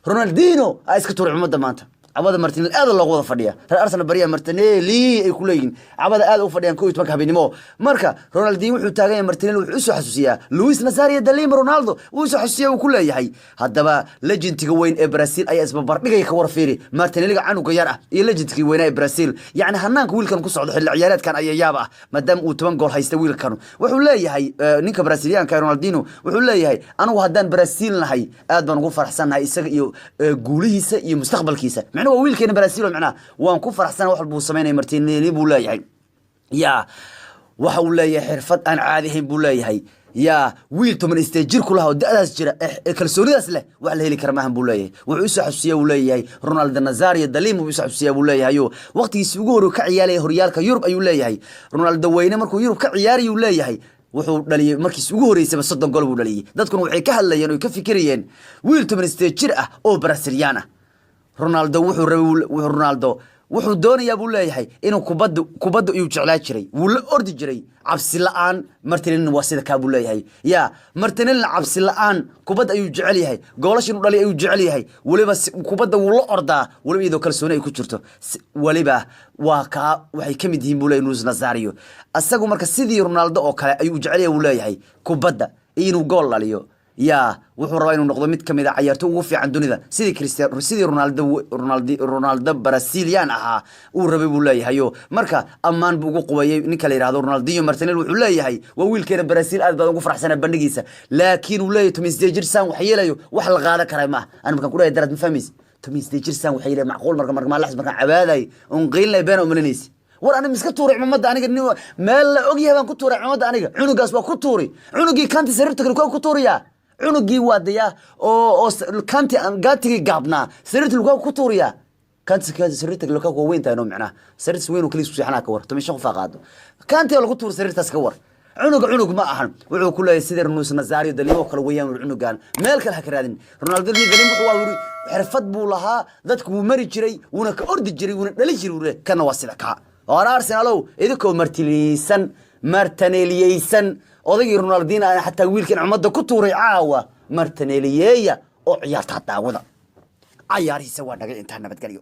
Ronaldinho aa iska tuuray ummadda maanta. Cabada Martinelli aad loogu wada fadhiya. Reer Arsenal bariya Martinelli ay ku leeyihiin, cabada aad ugu fadhiyaan 11-ka habeenimo. Marka Ronaldinho wuxuu taagan yahay, Martinelli wuxuu usoo xasuusiyaa Luis Nazario da Lima Ronaldo wuu usoo xasuusiyaa, uu ku leeyahay. Haddaba legendtiga weyn ee Brazil ayaa isbarbardhigaya. Ka war fiiri Martinelliga canuga yar ah iyo legendkii weynaa ee Brazil. Yacni hanaanka wiilkan ku socdo xilli ciyaareedkan ayaa yaab ah, maadaama uu 10 gool haysta wiilkan. Wuxuu leeyahay ninka Braziliyaanka Ronaldinho, wuxuu leeyahay: "Anigu haddaan Brazil nahay, aad baan ugu faraxsannahay isaga iyo guulihiisa iyo mustaqbalkiisa." Macnaha waa wiilkeena Brazil, macnaha waan ku faraxsanahay wax walbuu samaynaya Martinelli, buu leeyahay. Yaa waxa uu leeyahay xirfad aan caadi ahayn, buu leeyahay. Yaa wiil 18 jir ku laha oo da'daas jira ee kalsoonidaas leh, wax la heli kara maahan, buu leeyahay. Wuxuu usoo xasuusiya, uu leeyahay, Ronaldo Nazario da Lima buu usoo xasuusiya, buu leeyahay. Waqtigiisi ugu horreyu ka ciyaaraya horyaalka Yurub ayuu leeyahay. Ronaldo weyne markuu Yurub ka ciyaarayuu leeyahay, wuxuu dhaliyey markiis ugu horreysaba 30 gool buu dhaliyey. Dadkuna waxay ka hadlayeen oo ka fikirayeen wiil 18 jir ah oo Brasilian ah. Ronaldo wuxuu rabay, Ronaldo wuxuu doonayaa, buu leeyahay, inuu kubadda iyuu jeclaa jiray, wuu la ordi jiray cabsi la-aan. Martinelli waa sida kaa, buu leeyahay. Ya Martinellina cabsi la-aan kubadda ayuu jecel yahay, goolasha inuu dhaliy ayuu jecel yahay. Weliba kubadda wuu la ordaa, weliba iyadoo kalsooni ay ku jirto. Weliba waa kaa waxay ka mid yihiin, buu leeyahay, Luis Nazario. Isagu marka sidii Ronaldo oo kale ayuu jecel yahay, buu leeyahay, kubadda iyo inuu gool dhaliyo. Ya wuxuu rabaa inuu noqdo mid kamid a cayaartoy ugu fiican dunida, sidii Cristiano, sidii Ronaldo, Ronaldo Brazilian ahaa uu rabay, buu leeyahayo. Marka ammaan buu ugu qubayay ninka la yidhahdo Ronaldinho. Martinelli wuxuu leeyahay: "Waa wiilkeena Brazil, aad baan ugu faraxsanaa bandhigiisa." Laakiin uu leeyahay 18 jir saan wax yeelayo, wax la qaadan karaa maaha. Ani markaan ku dhahay darad ma fahmaysi, 18 jir saan wax yeelayo macquul. Marka maalaxs markaan cabaaday on qiilinay, beena umalinaysi. War ani miska tuuray cimamadda aniga, meel la ogyahay baan ku tuuray cimamadda aniga. Cunugaas waa ku tuuri, cunugii kanti sariirta kale ku tuuriyaa, cunugii waa dayaa oo kanti gaatigii gaabnaa sariirta lukaku ku tuuriyaa. Kanti sariirta Lukaku waa weyn tahay, no, macnaha sariirtas weyn oo kaliis ku seexanaa. Ka war 15 qof aa qaado, kanti lagu tuuri sariirtaas. Ka war cunuga, cunug ma ahan. Wuxuu ku leeyahay sida Luis Nazario da Lima oo kale weeyaan. Wuri cunugan meel kale ha ka raadin. Ronaldo da Lima wuxuu waa wuri xirfad buu lahaa, dadku wuu mari jiray, wuuna ka ordi jiray, wuuna dhali jiray. Wuri kana waa sida kaa. War Arsenalow, idinkoo martiliyeysan, martaneliyeysan odaygii Ronaldinho aan xataa wiilkan cumadda ku tuuray caawa, martineliyeeya oo ciyaartaa daawada. Cayaarihiisa waa nagay intaa. Nabadgelyo.